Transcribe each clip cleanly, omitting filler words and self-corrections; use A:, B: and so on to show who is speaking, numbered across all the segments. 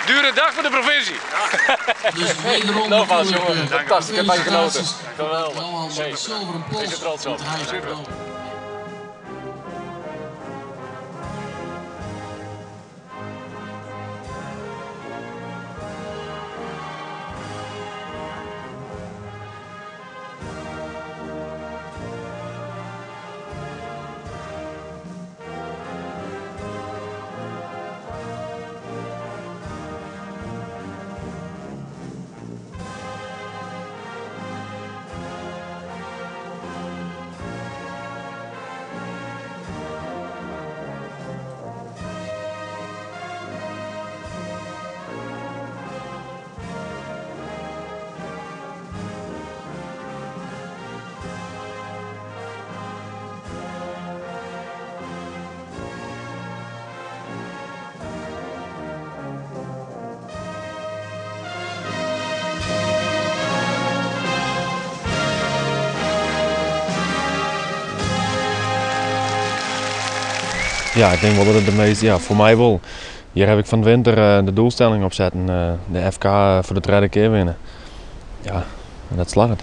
A: Dure dag voor de provincie.
B: Dus wederom
A: Nogmaals,
B: natuurlijk,
A: jongen, fantastisch. Ik heb van je genoten.
B: felicitaties voor
A: Geweldig.
B: Johan met
A: Hey,
B: de zilveren pols.
A: ik ben trots op.
B: Die hij
A: Super.
B: wel.
C: Ja, ik denk wel dat het de meest, ja, voor mij wel. Hier heb ik van de winter de doelstelling op zetten, de FK voor de derde keer winnen. Ja, en dat slaagt.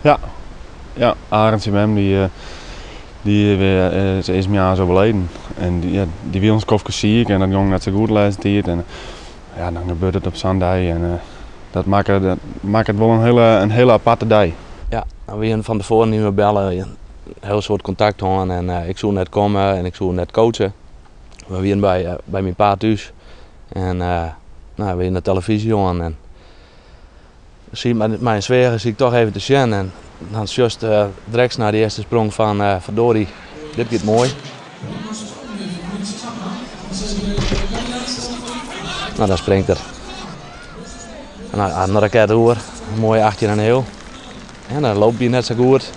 C: Ja, ja, Arend Simem die weer is eerst mijn jaar zo overleden. En die wil ons kofke ziek en dat ging net zo goed de laatste tijd. En ja, dan gebeurt het op zo'n dag en dat maakt het wel een hele aparte dag.
D: Ja, we hadden van tevoren niet meer bellen, een heel soort contact hadden en ik zou net komen en ik zou net coachen. We waren bij mijn pa thuis en we waren de televisie aan en zie mijn sfeer zie ik toch even te zien en dan just direct naar de eerste sprong van verdorie, dit gaat mooi. Dan springt er. Een raket oer, een mooie 18 en een heel. En dan loopt hij net zo goed.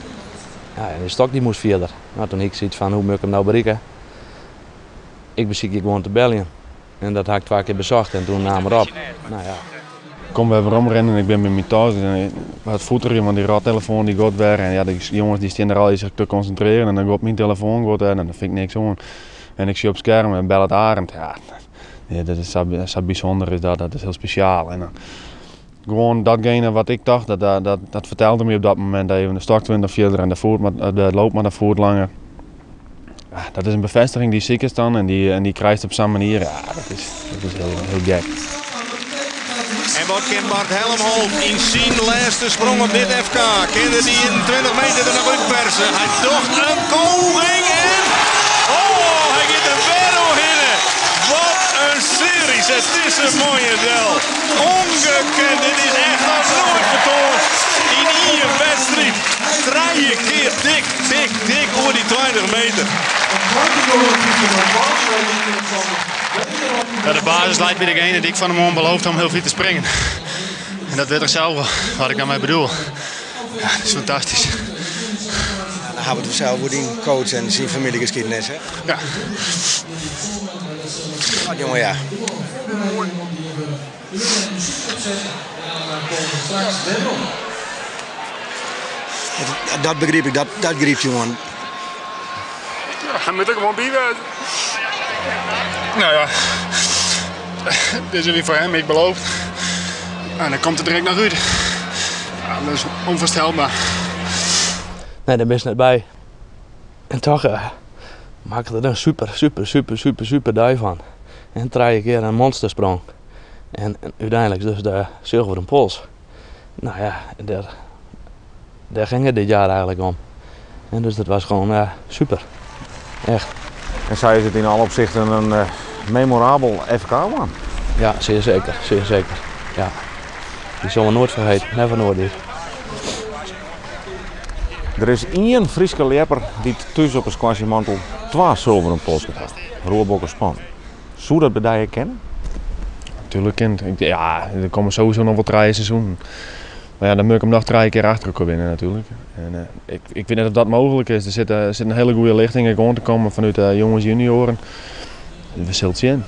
D: Ja, en die stok die moest verder. Toen ik zoiets van, hoe moet ik hem nou bereiken? Ik beziek ik gewoon te bellen. En dat had ik 2 keer bezocht en toen nam er op.
C: Ik kom weer omrennen en ik ben met mijn thuis en ik had voeter, want die radtelefoon die gaat weg. En die jongens die staan er al zich te concentreren en dan gaat mijn telefoon gaat en dan vind ik niks aan. En ik zie op het scherm en bel het Arend. Ja, ja, dat is zo, zo bijzonder is dat, dat is heel speciaal. En dan, gewoon datgene wat ik dacht, dat vertelde me op dat moment even. De stok 20 verder en de voet, maar, de loopt maar de voet langer. Ja, dat is een bevestiging die ziek is dan en die krijgt op zo'n manier. Ja, dat is heel, heel gek.
E: En wat kan Bart Helmholt in zijn laatste sprong op dit FK? Kan die 21 meter er nog uitpersen? Hij docht een poging en... Oh, hij gaat er weer doorheen. Wat een serie. Het is een mooie del. Ongekend. Dit is echt nog nooit vertoond in één wedstrijd. 3 keer dik, dik, dik over die 20 meter.
F: Ja, de basis lijkt bij degene die ik van hem beloofd om heel veel te springen. En dat weet ik zelf wel, wat ik daarmee bedoel. Ja, dat is fantastisch.
G: Ja, dan hebben we het zelf voor die coach en zijn familiegeschiedenis, hè?
F: Ja.
G: Wat, jongen, ja. Dat begreep ik, dat greep jongen.
F: Ja, hij moet er gewoon bij wezen. Nou ja, dit is weer voor hem, ik beloof. En dan komt het direct naar Ruud. Ja, dat is onvoorstelbaar.
D: Nee, daar ben je net bij. En toch maakte er een super, super, super, super, super dag van. En 3 keer een monstersprong. En uiteindelijk dus de zilveren pols. Daar ging het dit jaar eigenlijk om. En dus dat was gewoon super. Echt.
H: En zij is het in alle opzichten een memorabel FK-man?
D: Ja, zeer zeker. Zeer zeker. Ja. Die zullen we nooit vergeten. Never nooit dit.
H: Er is één Frieske lepper die thuis op een squashmantel 2 zilveren pols heeft. Roel Bokke Span. Zou dat bij je kennen?
C: Natuurlijk kind. Er komen sowieso nog wel 3 seizoenen. Maar dan moet ik hem nog 3 keer achter elkaar winnen natuurlijk. En ik weet niet of dat mogelijk is. Er zit een hele goede lichting in te komen vanuit de jongens junioren. We zullen het zien.